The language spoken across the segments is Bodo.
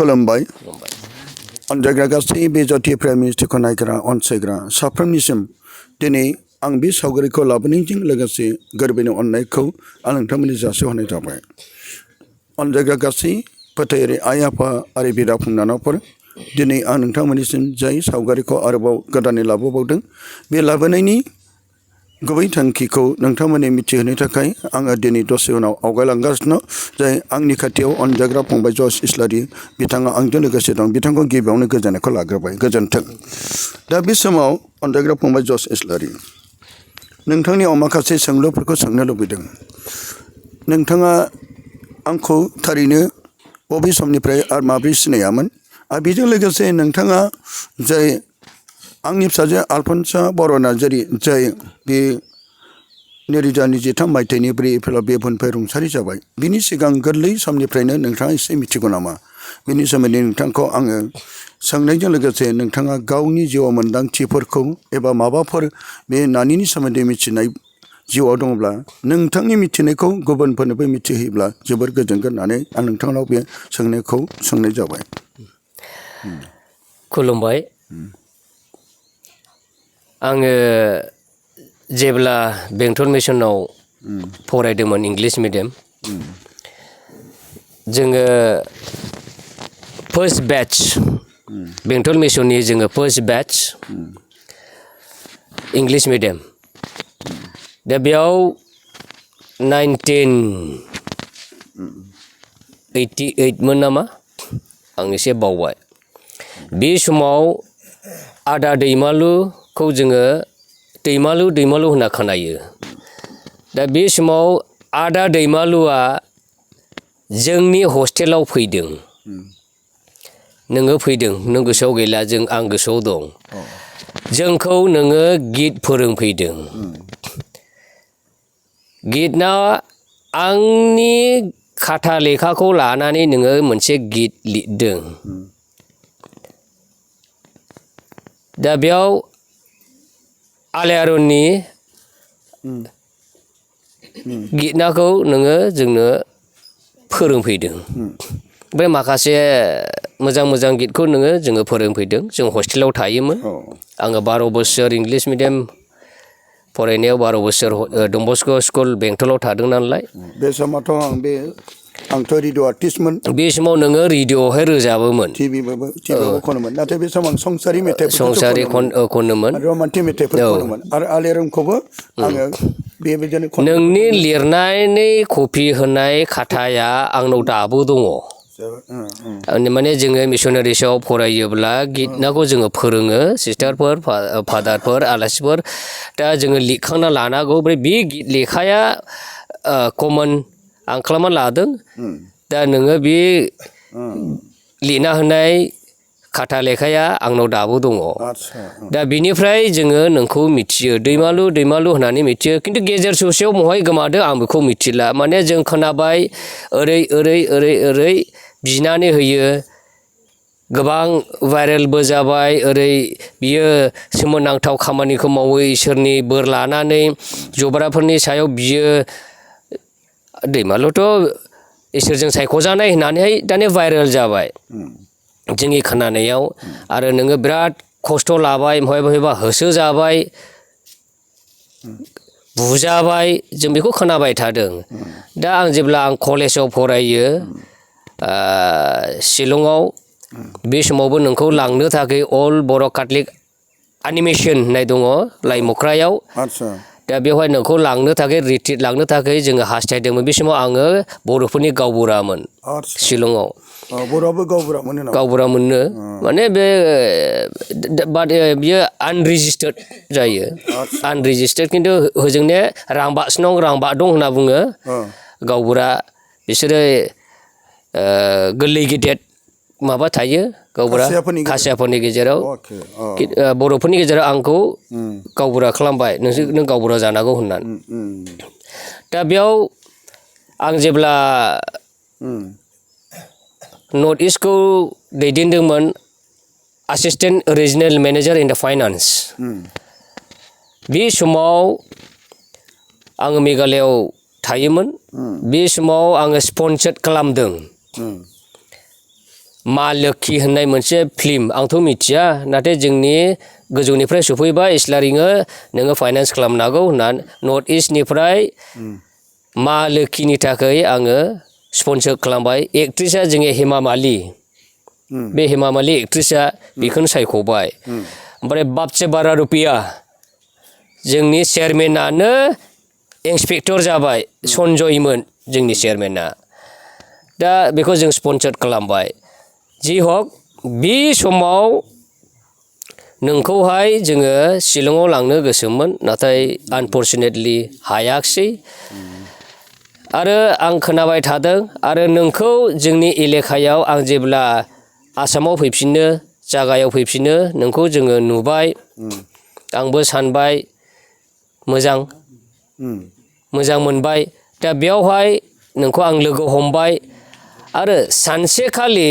खुलुमबाय अनजायग्रा गासै बे जाथि प्राइम मिनिस्टारखौ नायग्रा अनसायग्रा साफ्रोमनिसिम दिनै आं बे सावगारिखौ लाबोनायजों लोगोसे गोरबोनि अननायखौ आं नोंथांमोननि जासिहरनाय जाबाय। अनजायग्रा गासै फोथायारि आइ आफा आरो बिदा फंबायफोर दिनै आं नोंथांमोननिसिम जाय सावगारिखौ आरोबाव गोदानै लाबोबावदों बे लाबोनायनि गुबै थांखिखौ नोंथांमोननि मिथिहोनो थाखाय आङो दिनै दसे उनाव आवगायलांगासिनो जाय आंनि खाथियाव अनजाग्रा फंबाय जर्ज इस्लारि बिथाङा आंजों लोगोसे दं बिथांखौ गिबियावनो गोजोननायखौ लाग्रोबाय गोजोन्थों। दा बे समाव अनजाग्रा फंबाय जर्ज इस्लारि नोंथांनियाव माखासे सोंलुफोरखौ सोंनो लुबैदों। नोंथाङा आंखौ थारैनो बबे समनिफ्राय आरो माब्रै सिनायामोन आरो बेजों लोगोसे नोंथाङा जाय आंनि फिसाजो आलफनसा बर' नार्जारि जाय बे 2023 मायथाइनि 4 एप्रिलाव बे बुहुमनिफ्राय रुंसारि जाबाय बिनि सिगां गोरलै समनिफ्रायनो नोंथाङा एसे मिथिगौ नामा? बिनि सोमोन्दै नोंथांखौ आङो सोंनायजों लोगोसे नोंथाङा गावनि जिउआव मोन्दांथिफोरखौ एबा माबाफोर बे नानिनि सोमोन्दै मिथिनाय जिउआव दङब्ला नोंथांनि मिथिनायखौ गुबुनफोरनोबो मिथिहोयोब्ला जोबोर गोजोनगोन होननानै आं नोंथांनाव बे सोंनायखौ सोंनाय जाबाय। खुलुमबाय। आङो जेब्ला बेंटल मिसनाव फरायदोंमोन इंलिश मिडियाम जोङो फार्स्ट बेच बेंटल मिसननि जोङो फार्स्ट बेच इंलिश मिडियाम दा बेयाव 1988 मोन नामा आं एसे बावबाय। बे समाव आदा दैमालुखौ जोङो दैमालु दैमालु होनना खोनायो। दा बे समाव आदा दैमालुआ जोंनि हस्टेलाव फैदों। नोङो फैदों नों गोसोआव गैला आं गोसोआव दं। जोंखौ नोङो गित फोरोंफैदों। गितना आंनि खाथा लेखाखौ लानानै नोङो मोनसे गित लिरदों। दा बेयाव आलायारननि गितनाखौ नोङो जोंनो फोरोंफैदों। ओमफ्राय माखासे मोजां मोजां गितखौ जोङो फोरोंफैदों। जों हस्टेलाव थायोमोन। आङो 12 बोसोर इंलिश मिडियाम फरायनायाव 12 बोसोर डन बस्क' स्कुल बेंटलाव थादों नालाय। बे समावथ' आंथ' रेडिअ' आर्टिस्टमोन। बे समाव नोङो रेडिअ'आवहाय रोजाबोमोन। टिभिबो खनोमोन नाथाय बे समाव संसारि संसारि खनोमोन रमान्टिक मेथाइफोर खनोमोन आरो आलायारनखौबो आङो बेबायदिनो नोंनि लिरनायनि कपि होनाय खाथाया आंनाव दाबो दङ। माने जोङो मिसनारिसआव फरायोब्ला गितनाखौ जोङो फोरोङो सिस्टारफोर फादारफोर आलासिफोर। दा जोङो लिरखांना लानांगौ। ओमफ्राय बे गित लेखाया कमन आं खालामना लादों। दा नोङो बे लिरना होनाय खाथा लेखाया आंनाव दाबो दङ। दा बिनिफ्राय जोङो नोंखौ मिथियो दैमालु दैमालु होननानै मिथियो। खिन्थु गेजेर ससेयाव बहाय गोमादों आं बेखौ मिथिला। माने जों खोनाबाय ओरै ओरै ओरै ओरै बिनानै होयो। गोबां भाइरेलबो जाबाय। ओरै बियो सोमोनांथाव खामानिखौ मावो इसोरनि बोर लानानै जब्राफोरनि सायाव बियो। दैमालुथ' इसोरजों सायख'जानाय होननानैहाय दानिया भाइरेल जाबाय जोंनि खोनानायाव। आरो नोङो बिराद खस्थ' लाबाय बहायबा होसोजाबाय बुजाबाय जों बेखौ खोनाबाय थादों। दा जेब्ला आं कलेजाव फरायो शिलंआव बे समावबो नोंखौ लांनो थाखाय अल बर' काथलिक एनिमेसन होननाय दङ लाइमुख्रायाव। दा बेवहाय नोंखौ लांनो थाखाय रिट्रिट लांनो थाखाय जोङो हास्थायदोंमोन। बे समाव आङो बर'फोरनि गावबुरामोन शिलंआव। गावबुरा मोननो माने बे बियो आनरेजिस्टार्ड जायो। आनरेजिस्टार्ड खिन्थु होजोंने रांबासनं रांबा दं होनना बुङो गावबुरा। बिसोरो गोरलै गेदेर माबा थायो गावबुरा खासियाफोरनि गेजेराव। बर'फोरनि गेजेराव आंखौ गावबुरा खालामबाय नों गावबुरा जानांगौ होननानै। दा बेयाव आं जेब्ला नर्थ इस्टखौ दैदेनदोंमोन एसिस्टेन्ट रिजनेल मेनेजार इन दा फाइनान्स। बे समाव आङो मेघालयआव थायोमोन। बे समाव आङो स्पन्सर्ड खालामदों मा लोखि होननाय मोनसे फिल्म आंथ' मिथिया नाथाय जोंनि गोजौनिफ्राय सफैबाय इस्लारिङो नोङो फाइनान्स खालामनांगौ होननानै नर्थ इस्टनिफ्राय मा लोखिनि थाखाय आङो स्पन्सर खालामबाय एक्ट्रिसा जोंनि हेमा मालि बे हेमा मालि एक्ट्रिसा बेखौनो सायख'बाय ओमफ्राय बापसे बारा रुपिया जोंनि चेयारमेनानो इन्सपेक्टर जाबाय सन्जयमोन जोंनि चेयारमेना दा बेखौ जों स्पन्सर खालामबाय जि हक बे समाव नोंखौहाय जोङो शिलंआव लांनो गोसोमोन नाथाय आनफर्चुनेटलि हायाखिसै आरो आं खोनाबाय थादों आरो नोंखौ जोंनि एलेखायाव आं जेब्ला आसामाव फैफिनो जागायाव फैफिनो नोंखौ जोङो नुबाय आंबो सानबाय मोजां मोनबाय दा बेयावहाय नोंखौ आं लोगो हमबाय आरो सानसेखालि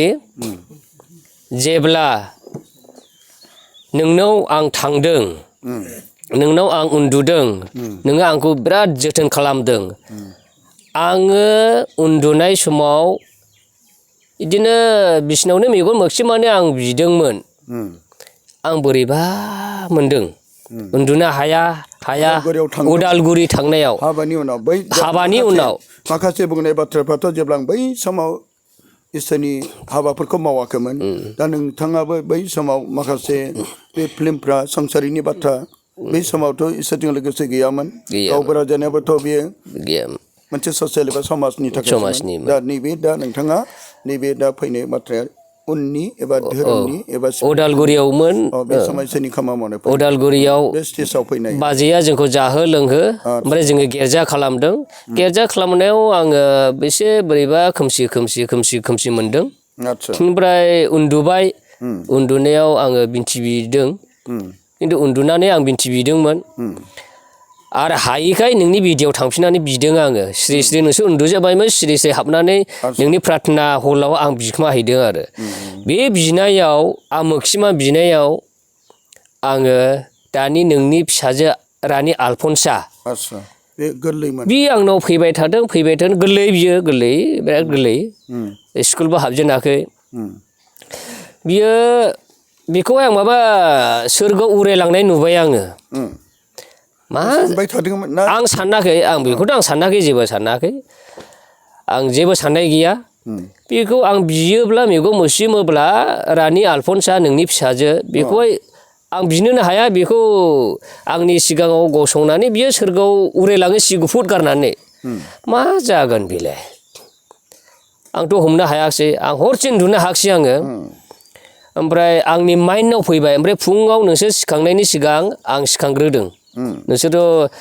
जेब्ला नोंनाव आं थांदों नोंनाव आं उन्दुदों नोङो आंखौ बिराद जोथोन खालामदों आङो उन्दुनाय समाव बिदिनो बिसिनावनो मेगन मोख्सिमानो आं बिदोंमोन आं बोरैबा मोनदों उन्दुनो हाया उदालगुरि थांनायाव हाबानि उनाव माखासे बुंनाय बाथ्राफ्राथ' जेब्ला बै समाव इसोरनि हाबाफोरखौ मावाखैमोन दा नोंथाङाबो बै समाव माखासे बे फिल्मफ्रा संसारिनि बाथ्रा बै समावथ' इसोरजों लोगोसे गैयामोन गावबुरा जानायाबोथ' बेयो मोनसे ससियेल एबा समाजनि थाखाय दा नैबे दा नोंथाङा नैबे दा फैनाय बाथ्राया उननि एबा धोरोमनि एबा उदालगुरियावमोन बे समायसोनि खामानि मावनाय उदालगुरियाव बे स्टेजाव फैनाय बाजैया जोंखौ जाहो लोंहो ओमफ्राय जोङो गिर्जा खालामदों गिर्जा खालामनायाव आङो एसे बोरैबा खोमसि मोनदों ओमफ्राय उन्दुबाय उन्दुनायाव आङो बिन्थि बिदों खिन्थु उन्दुनानै आं बिन्थि बिदोंमोन आरो हायिखाय नोंनि बिदियाव थांफिननानै बिदों आङो स्रि स्रि नोंसोर उन्दुजोब्बायमोन स्रि स्रि हाबनानै नोंनि प्रार्थना हलाव आं बिखोमाहैदों आरो बे बिनायाव आं मोखसिमा बिनायाव आङो दानि नोंनि फिसाजो रानि आलफनसा बे गोरलैमोन बि आंनाव फैबाय थादों गोरलै बियो बिराद गोरलै स्कुलबो हाबजेनाखै बियो बेखौहाय आं माबा सोरगोआव उरायलांनाय नुबाय आङो मा आं सानाखै आं बेखौथ' आं सानाखै जेबो सानाखै आं जेबो साननाय गैया बेखौ आं बियोब्ला मेगन मोस्रिमोब्ला रानि आलफनसा नोंनि फिसाजो बेखौहाय आं बिनोनो हाया बेखौ आंनि सिगाङाव गसंनानै बियो सोरगोआव उरायलाङो सि गुफुर गारनानै मा जागोन बेलाय आंथ' हमनो हायाखिसै आं हरसे उन्दुनो हायाखिसै आङो ओमफ्राय आंनि माइन्डआव फैबाय ओमफ्राय फुङाव नोंसोर सिखांनायनि सिगां आं सिखांग्रोदों नोंसोरथ'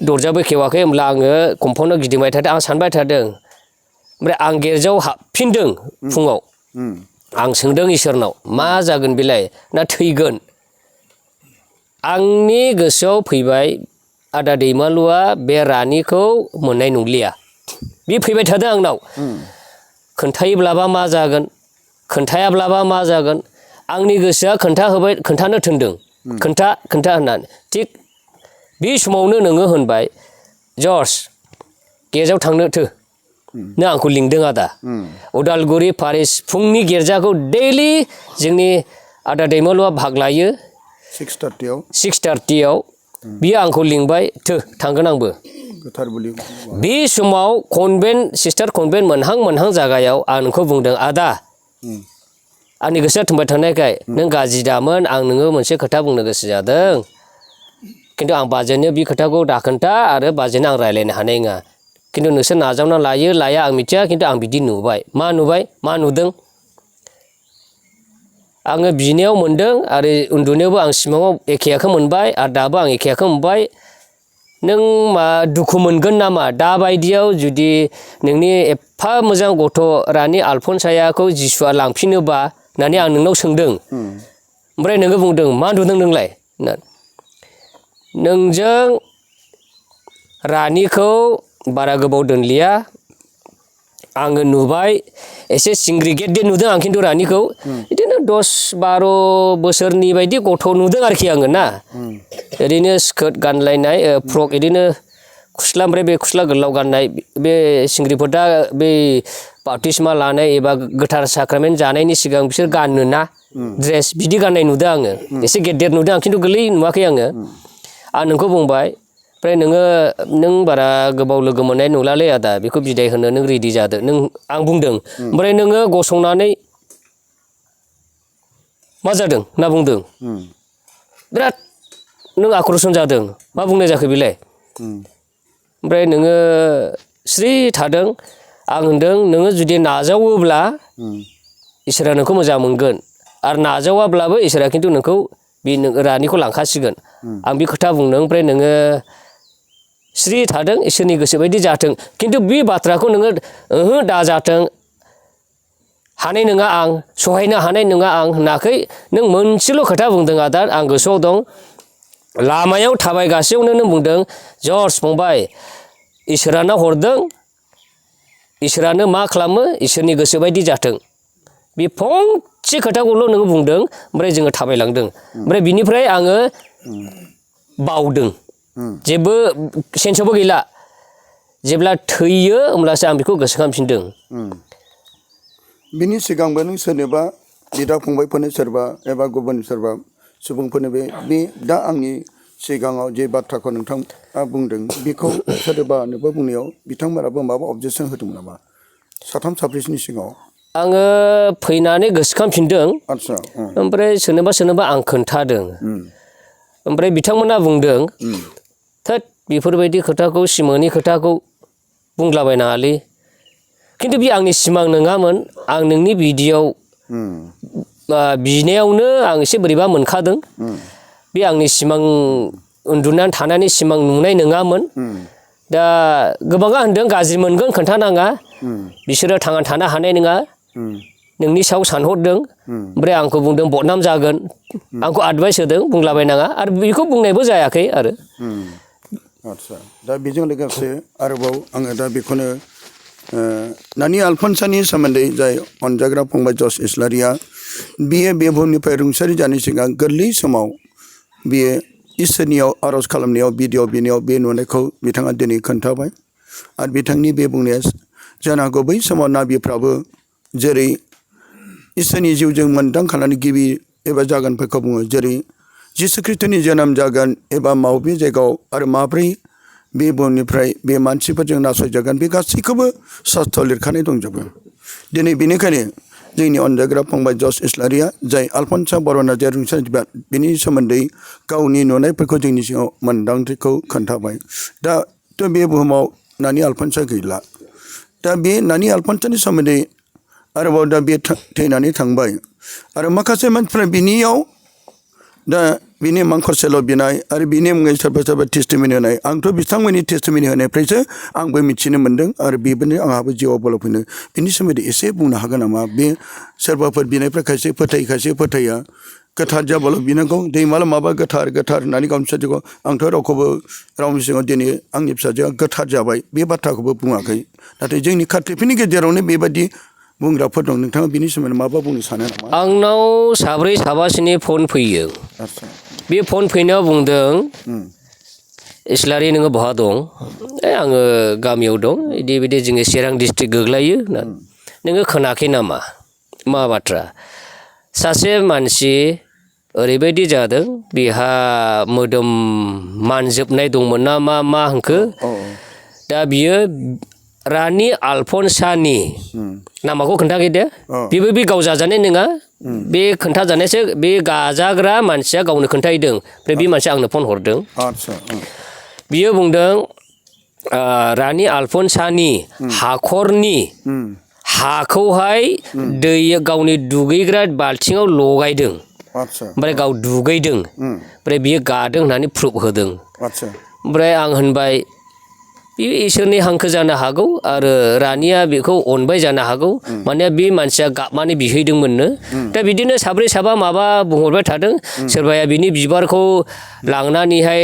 दरजाबो खेवाखै होमब्ला आङो कम्पाउन्डआव गिदिंबाय थादों आं सानबाय थादों ओमफ्राय आं गिर्जायाव हाबफिनदों फुङाव आं सोंदों इसोरनाव मा जागोन बेलाय ना थैगोन आंनि गोसोआव फैबाय आदा दैमालुआ बे रानिखौ मोननाय नंलिया बे फैबाय थादों आंनाव खोन्थायोब्लाबा मा जागोन खोन्थायाब्लाबा मा जागोन आंनि गोसोआ खोन्थानो थिनदों खोन्था होननानै थिग बे समावनो नोङो होनबाय जर्ज गिर्जायाव थांनो थो नों आंखौ लिंदों आदा उदालगुरि पारिस फुंनि गिर्जाखौ दैलि जोंनि आदा दैमालुआ भाग लायो 6:30 बियो आंखौ लिंबाय थो थांगोन आंबो बे समाव सिस्टार कनभेन्ट मोनहां जागायाव आं नोंखौ बुंदों आदा आंनि गोसोआ थुमबाय थानायखाय नों गाज्रि दामोन आं नोङो मोनसे खोथा बुंनो गोसो जादों खिन्थु आं बाजैनो बे खोथाखौ दाखोन्था आरो बाजैनो आं रायज्लायनो हानाय नङा खिन्थु नोंसोर नाजावना लाया आं मिथिया खिन्थु आं बिदि नुबाय मा नुदों आङो बिनायाव मोनदों आरो उन्दुनायावबो आं सिमाङाव एखेखौ मोनबाय आरो दाबो आं एखेखौ मोनबाय नों मा दुखु मोनगोन नामा दाबायदियाव जुदि नोंनि एफा मोजां गथ' रानि आलफनसायाखौ जिसुआ लांफिनोबा होननानै आं नोंनाव सोंदों ओमफ्राय नोङो बुंदों मा नुदों नोंलाय नोंजों रानिखौ बारा गोबाव दोनलिया आङो नुबाय एसे सिंग्रिगेट नुदों आं खिन्थु रानिखौ बिदिनो 10-12 बोसोरनि बायदि गथ' नुदों आरोखि आङो ना ओरैनो स्कार्ट गानलायनाय फ्रक बिदिनो खुस्ला ओमफ्राय बे खुस्ला गोलाव गाननाय बे सिंग्रिफोर दा बे बाप्तिस्मा लानाय एबा गोथार साक्रामेन्ट जानायनि सिगां बिसोर गानोना ड्रेस बिदि गाननाय नुदों आङो एसे गेदेर नुदों आं खिन्थु गोरलै नुवाखै आङो आं नोंखौ बुंबाय ओमफ्राय नों बारा गोबाव लोगो मोननाय नंलालै आदा बेखौ बिदाय होनो नों रेडि जादो नों आं बुंदों ओमफ्राय नोङो गसंनानै मा जादों होनना बुंदों बिराद नों आक्रसन जादों मा बुंनाय जाखो बेलाय ओमफ्राय नोङो स्रि थादों आं होनदों नोङो जुदि नाजावोब्ला इसोरा नोंखौ मोजां मोनगोन आरो नाजावाब्लाबो इसोरा खिन्थु नोंखौ बे रानिखौ लांखासिगोन आं बे खोथा बुंदों ओमफ्राय नोङो स्रि थादों इसोरनि गोसो बायदि जाथों खिन्थु बे बाथ्राखौ नोङो ओहो दाजाथों हानाय नङा आं सहायनो हानाय नङा आं होनाखै नों मोनसेल' खोथा बुंदों आदा आं गोसोआव दं लामायाव थाबायगासेयावनो नों बुंदों जर्ज फंबाय इसोरानो हरदों इसोरानो मा खालामो इसोरनि गोसो बायदि जाथों बे फंसे खोथाखौल' नोङो बुंदों ओमफ्राय जोङो थाबायलांदों ओमफ्राय बिनिफ्राय आङो बावदों जेबो सेन्सआवबो गैला जेब्ला थैयो होमब्लासो आं बेखौ गोसोखांफिनदों बिनि सिगांबो नों सोरनोबा बिदा फंबायफोरनो सोरबा एबा गुबुन सोरबा सुबुंफोरनो बे दा आंनि सिगाङाव जे बाथ्राखौ नोंथाङा बुंदों बेखौ सोरबानोबो बुंनायाव बिथांमोनाबो माबा अबजेक्सन होदोंमोन नामा साथाम साब्रैसोनि सिगाङाव आङो फैनानै गोसोखांफिनदों आदसा ओमफ्राय सोरनोबा आं खोन्थादों ओमफ्राय बिथांमोना बुंदों थोद बेफोरबायदि खोथाखौ सिमांनि खोथाखौ बुंलाबायनाङालै खिन्थु बे आंनि सिमां नङामोन आं नोंनि भिडिअ'आव बिनायावनो आं एसे बोरैबा मोनखादों बे आंनि सिमां उन्दुनानै थानायनि सिमां नुनाय नङामोन दा गोबाङा होनदों गाज्रि मोनगोन खोन्थानाङा बिसोरो थांनानै थानो हानाय नङा नोंनि सायाव सानहरदों ओमफ्राय आंखौ बुंदों बदनाम जागोन आंखौ एडभाइस होदों बुंलाबायनाङा आरो बेखौ बुंनायबो जायाखै आरो आदसा दा बेजों लोगोसे आरोबाव आङो दा बेखौनो नानि आलफनसानि सोमोन्दै जाय अनजाग्रा फंबाय जर्ज इस्लारिया बियो बे बुहुमनिफ्राय रुंसारि जानायनि सिगां गोरलै समाव बियो इसोरनियाव आर'ज खालामनायाव भिडिअ बिनायाव बे नुनायखौ बिथाङा दिनै खोन्थाबाय आरो बिथांनि बे बुंनाया जानो हागौ बै समाव नाबिफ्राबो जेरै इसोरनि जिउजों मोनदांखानानै गिबि एबा जागोनफोरखौ बुङो जेरै जिसु खृष्टनि जोनोम जागोन एबा माबे जायगायाव आरो माब्रै बे बुहुमनिफ्राय बे मानसिफोरजों नासयजागोन बे गासैखौबो शास्त्रआव लिरखानाय दंजोबो दिनै बेनिखायनो जोंनि अनजाग्रा फंबाय जर्ज इस्लारिया जाय आलफनसा बर' नार्जारिया रुंसारि जाबाय बिनि सोमोन्दै गावनि नुनायफोरखौ जोंनि सिगाङाव मोनदांथिखौ खोन्थाबाय दाथ' बे बुहुमाव नानि आलफनसा गैला दा बे नानि आलफनसानि सोमोन्दै आरोबाव दा बे थैनानै थांबाय आरो माखासे मानसिफ्रा बिनियाव दा बिनि मांखरसेल' बिनाय आरो बिनि मुङै सोरबा सोरबा टेस्टिमनि होनाय आंथ' बिथांमोननि टेस्टिमनि होनायफ्रायसो आंबो मिथिनो मोन्दों आरो बेबोनो आंहाबो जिउआव बोलो फैनो बिनि सोमोन्दै एसे बुंनो हागोन नामा बे सोरबाफोर बिनायफ्रा खायसे फोथायो खायसे फोथाया गोथार जाबाल' बिनांगौ दैमाल' माबा गोथार होननानै गावनि फिसाजोखौ आंथ' रावखौबो रावनि सिगाङाव दिनै आंनि फिसाजोआ गोथार जाबाय बे बाथ्राखौबो बुङाखै नाथाय जोंनि खाथ्रिफोरनि गेजेरावनो बेबायदि बुंग्राफोर दं नोंथाङा बिनि सोमोन्दै माबा बुंनो सानो नामा आंनाव साब्रै साबासोनि फन फैयो बे फन फैनायाव बुंदों इस्लारि नोङो बहा दं आङो गामियाव दं बिदि जोङो चिरां डिस्ट्रिक्ट गोग्लैयो नोङो खोनाखै नामा मा बाथ्रा सासे मानसि ओरैबायदि जादों बेहा मोदोम मानजोबनाय दंमोन ना मा होनखो दा बियो रानि आलफनसानि नामाखौ खोन्थाखै दे बेबो बे गाव जाजानाय नङा बे खोन्थाजानायसो बे गाजाग्रा मानसिया गावनो खोन्थाहैदों ओमफ्राय बे मानसिया आंनो फन हरदों बियो बुंदों रानि आलफनसानि हाखरनि हाखौहाय दै गावनि दुगैग्रा बाल्थिङाव लगायदों ओमफ्राय गाव दुगैदों ओमफ्राय बियो गादों होननानै प्रुफ होदों ओमफ्राय आं होनबाय बे इसोरनि हांखो जानो हागौ आरो रानिया बेखौ अनबाय जानो हागौ माने बे मानसिया गाबनानै बिहैदोंमोननो दा बिदिनो साब्रै साबा माबा बुंहरबाय थादों सोरबाया बिनि बिबारखौ लांनानैहाय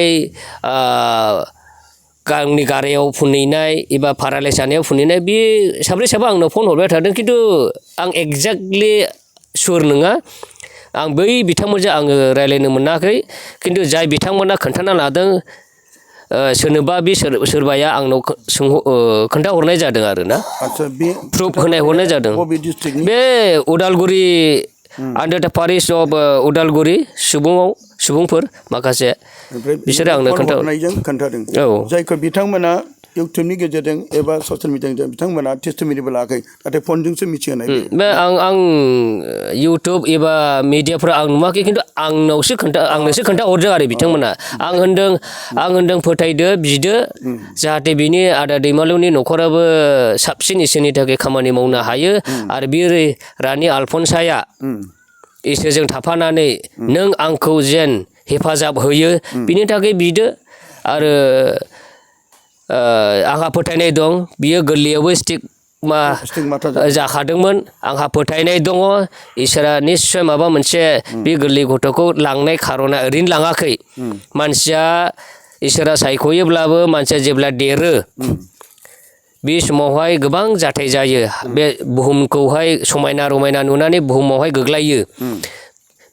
गावनि गारायाव फुनहैनाय एबा पारालाइस जानायाव फुनहैनाय बे साब्रै साबा आंनाव फन हरबाय थादों खिन्थु आं एक्जेक्टलि सुर नङा आं बै बिथांमोनजों आङो रायज्लायनो मोनाखै खिन्थु जाय बिथांमोना खोन्थाना लादों सोरनोबा बे सोरबाया आंनाव खोन्थाहरनाय जादों आरो ना आदसा बे प्रुफ होनाय हरनाय जादों बबे डिस्ट्रिक्टनि बे उदालगुरि आन्डार दा पारिस अफ उदालगुरि सुबुंफोर माखासे बिसोरो आंनो खोन्थाहरनायजों खोन्थादों औ जायखौ बिथांमोना इउटुबनि गेजेरजों एबा ससियेल मिडियाजों बिथांमोना टेस्टिमनिबो लायाखै नाथाय फनजोंसो मिथिहोनाय बे आं इउटुब एबा मिडियाफ्राव आं नुवाखै खिन्थु आंनोसो खोन्थाहरदों आरो बिथांमोना आं होनदों फोथायदो बिदो जाहाथे बिनि आदा दैमालुनि न'खराबो साबसिन इसोरनि थाखाय खामानि मावनो हायो आरो बे रानि आलफनसाया इसोरजों थाफानानै नों आंखौ जेन हेफाजाब होयो बिनि थाखाय बिदो आरो आंहा फोथायनाय दं बियो गोरलैयावबो स्टिगमा जाखादोंमोन आंहा फोथायनाय दङ इसोरा निस्सय माबा मोनसे बे गोरलै गथ'खौ लांनाय खार'ना ओरैनो लाङाखै मानसिया इसोरा सायख'योब्लाबो मानसिया जेब्ला देरो बे समावहाय गोबां जाथाय जायो बे बुहुमखौहाय समायना रमायना नुनानै बुहुमावहाय गोग्लायो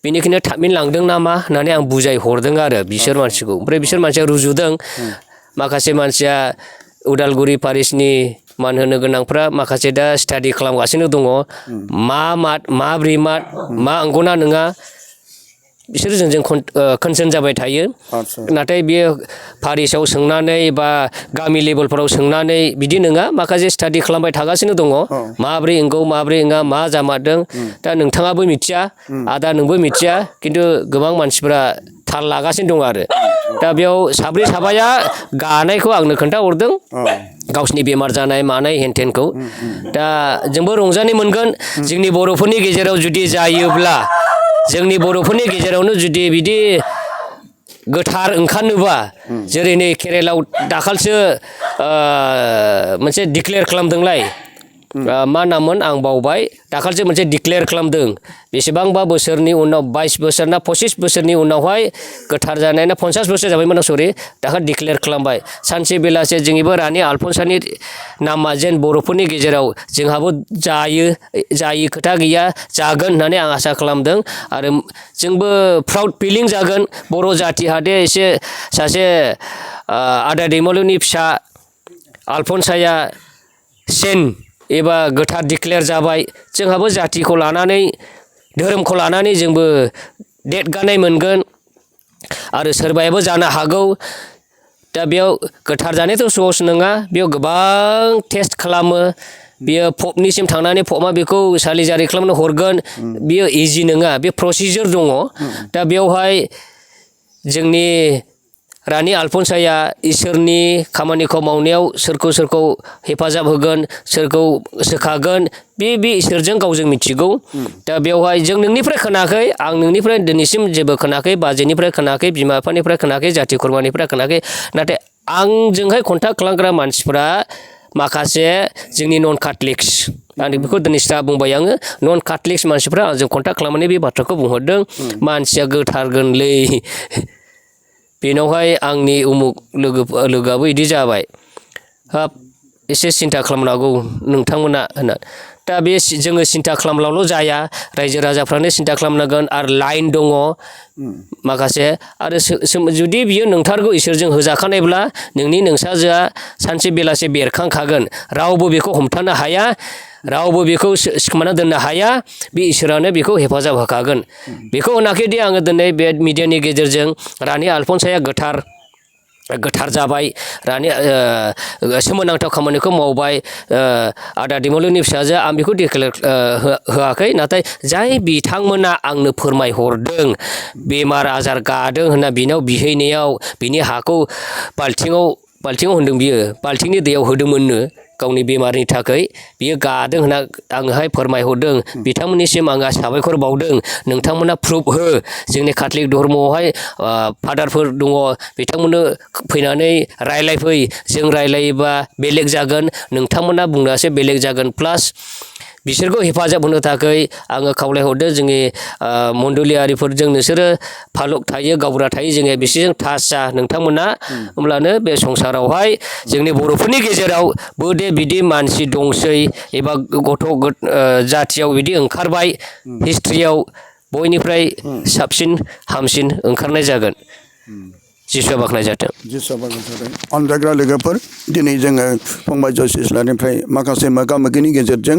बेनिखायनो थाबैनो लांदों नामा होननानै आं बुजायहरदों आरो बिसोर मानसिखौ ओमफ्राय बिसोर मानसिया रुजुदों माखासे मानसिया उदालगुरि पारिसनि मान होनो गोनांफ्रा माखासे दा स्टाडि खालामगासिनो दङ माब्रै मा अंगना नङा बिसोरो जोंजों कनसार्न जाबाय थायो नाथाय बेयो पारिसाव सोंनानै बा गामि लेभेलफोराव सोंनानै बिदि नङा माखासे स्टाडि खालामबाय थागासिनो दङ माब्रै नंगौ माब्रै नङा मा जामारदों दा नोंथाङाबो मिथिया आदा नोंबो मिथिया खिन्थु गोबां मानसिफोरा थाल लागासिनो दं आरो दा बेयाव साब्रै साबाया गानायखौ आंनो खोन्थाहरदों गावसिनि बेमार जानाय मानाय हेनथेनखौ दा जोंबो रंजानाय मोनगोन जोंनि बर'फोरनि गेजेराव जुदि जायोब्ला जोंनि बर'फोरनि गेजेरावनो जुदि बिदि गोथार ओंखारनोबा जेरै नै केरेलायाव दाखालसो मोनसे डिक्लेयार खालामदोंलाय मा नाममोन आं बावबाय दाखालसो मोनसे डिक्लेयार खालामदों बेसेबांबा बोसोरनि उनाव 22 बोसोर ना 25 बोसोरनि उनावहाय गोथार जानाय ना 50 बोसोर जाबायमोन सरि दाखाल डिक्लेयार खालामबाय सानसे बेलासे जोंनिबो रानि आलफनसानि नामा जेन बर'फोरनि गेजेराव जोंहाबो जायो खोथा गैया जागोन होननानै आं आसा खालामदों आरो जोंबो प्राउड फिलिं जागोन बर' जाथिहादे एसे सासे आदा दैमालुनि फिसा आलफनसाया सेन एबा गोथार डिक्लेयार जाबाय जोंहाबो जातिखौ लानानै धोरोमखौ लानानै जोंबो देरगानाय मोनगोन आरो सोरबायाबो जानो हागौ दा बेयाव गोथार जानायाथ' सहस नङा बेयाव गोबां टेस्ट खालामो बियो पपनिसिम थांनानै पपआ बेखौ सालिजारि खालामनो हरगोन बियो इजि नङा बे प्रसिजार दङ दा बेयावहाय जोंनि रानि आलफनसाया इसोरनि खामानिखौ मावनायाव सोरखौ हेफाजाब होगोन सोरखौ सोखागोन बे इसोरजों गावजों मिथिगौ दा बेवहाय जों नोंनिफ्राय खोनायाखै आं नोंनिफ्राय दिनैसिम जेबो खोनायाखै बाजैनिफ्राय खोनायाखै बिमा बिफानिफ्राय खोनायाखै जाथि खुरमानिफ्राय खोनायाखै नाथाय आंजोंहाय कन्टाक्ट खालामग्रा मानसिफोरा माखासे जोंनि नन काथलिक्स आं बेखौ दिनै स्टाफ बुंबाय आङो नन काथलिक्स मानसिफ्रा आंजों कन्टाक्ट खालामनानै बे बाथ्राखौ बुंहरदों मानसिया गोथारगोनलै बेनावहाय आंनि उमुक लोगोआबो बिदि जाबाय हाब एसे सिन्था खालामनांगौ नोंथांमोना होनना दा बे जोङो सिन्था खालामब्लाल' जाया रायजो राजाफ्रानो सिन्था खालामनांगोन आरो लाइन दङ माखासे आरो जुदि बियो नोंथारगौ इसोरजों होजाखानायब्ला नोंनि नोंसाजोआ सानसे बेलासे बेरखांखागोन रावबो बेखौ हमथानो हाया रावबो बेखौ सिखोमाना दोननो हाया बे इसोरानो बेखौ हेफाजाब होखागोन बेखौ होनाखैदि आङो दिनै बे मिडियानि गेजेरजों रानि आलफनसाया गोथार जाबाय रानि सोमोनांथाव खामानिखौ मावबाय आदा दैमालुनि फिसाजो आं बेखौ डिक्लेयार होआखै नाथाय जाय बिथांमोना आंनो फोरमायहरदों बेमार आजार गादों होनना बिनाव बिहैनायाव बिनि हाखौ बाल्थिङाव होनदों बियो बाल्थिंनि दैयाव होदोंमोननो गावनि बेमारनि थाखाय बियो गादों होनना आंनोहाय फोरमायहरदों बिथांमोननिसिम आंहा साबायखर बावदों नोंथांमोना प्रुफ हो जोंनि काथलिक धर्मआवहाय फादारफोर दङ बिथांमोननो फैनानै रायलायफै जों रायलायोबा बेलेग जागोन नोंथांमोना बुंनासो बेलेग जागोन प्लास बिसोरखौ हेफाजाब होनो थाखाय आङो खावलायहरदों जोंनि मण्डलियारिफोरजों नोंसोरो फालुक थायो गावबुरा थायो जोङो बिसोरजों टाच जा नोंथांमोना होमब्लानो बे संसारावहाय जोंनि बर'फोरनि गेजेराव बोदे बिदि मानसि दंसै एबा गथ' जाथियाव बिदि ओंखारबाय हिस्ट्रियाव बयनिफ्राय साबसिन हामसिन ओंखारनाय जागोन जिसुआ बाख्नाय जाथों। अनजाग्रा लोगोफोर दिनै जोङो फंबाय जयस इस्लानिफ्राय माखासे मोगा मोगिनि गेजेरजों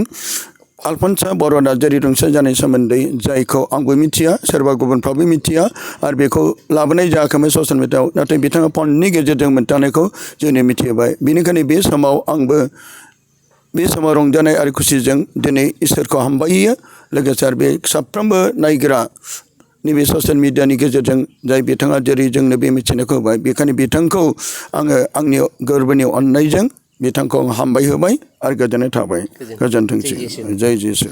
आलफनसा बर' नार्जारि रुंसारि जानाय सोमोन्दै जायखौ आंबो मिथिया सोरबा गुबुनफ्राबो मिथिया आरो बेखौ लाबोनाय जायाखैमोन ससियेल मिडियाआव नाथाय बिथाङा फननि गेजेरजों मोनदांनायखौ जोंनो मिथिहोबाय बेनिखायनो बे समाव आंबो बे समाव रंजानाय आरो खुसिजों दिनै इसोरखौ हामबायो लोगोसे आरो बे साफ्रोमबो नायग्रा नैबे ससियेल मिडियानि गेजेरजों जाय बिथाङा जेरै जोंनो बे मिथिनायखौ होबाय बेखायनो बिथांखौ आङो आंनि गोरबोनि अननायजों बिथांखौ हामबाय होबाय आरो गोजोननाय थाबाय गोजोनथोंसै जय जिसु।